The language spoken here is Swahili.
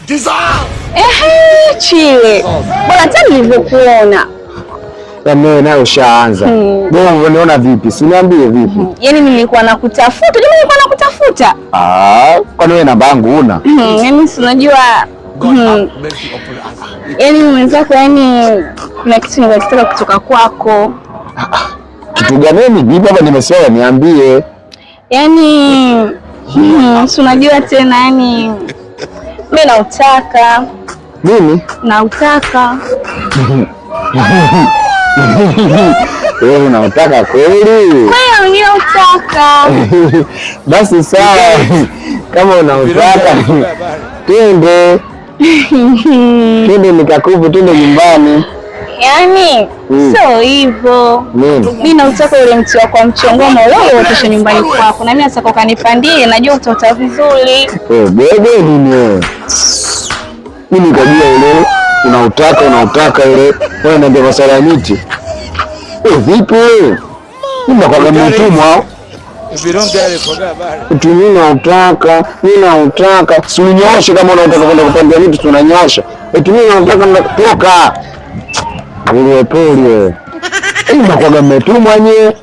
Ehe, Chile. Bora hata nilivyokuona. Yaani wewe naye ushaanza. Wewe unaniona vipi? Si niambie vipi? Yaani nilikuwa nakutafuta. Jamani, nilikuwa nakutafuta. Ah, kwani wewe namba yangu una? Yaani si unajua yaani mwenzako, yaani kuna kitu nilikuwa kutoka kwako. Kitu gani? Vipi hapa nimesema niambie. Yaani si unajua tena, yaani mimi nautaka. Nini? Nautaka. Wewe unautaka kweli? Kweli mimi nautaka. Basi sawa. Kama unautaka twende. Twende nikakupe, twende nyumbani. Yaani sio hivyo. Nini? Mimi nautaka ule mti wako wa mchongoma ule uoteshe nyumbani kwako, na mimi nataka ukanipandie, najua utaota vizuri. Eh, bebe nini wewe? Mimi nikajua ule unautaka unautaka ule. Wewe unaambia masuala ya miti. Eh, vipi wewe? Mimi nakwambia mtumwa. Eti mimi nautaka, mimi nautaka. Si unyooshe kama unautaka kwenda kupandia miti, si unanyoosha. Eti mimi nautaka toka. Nguruwe pori wewe. Eh, mnakwaga mmetumwa nyie.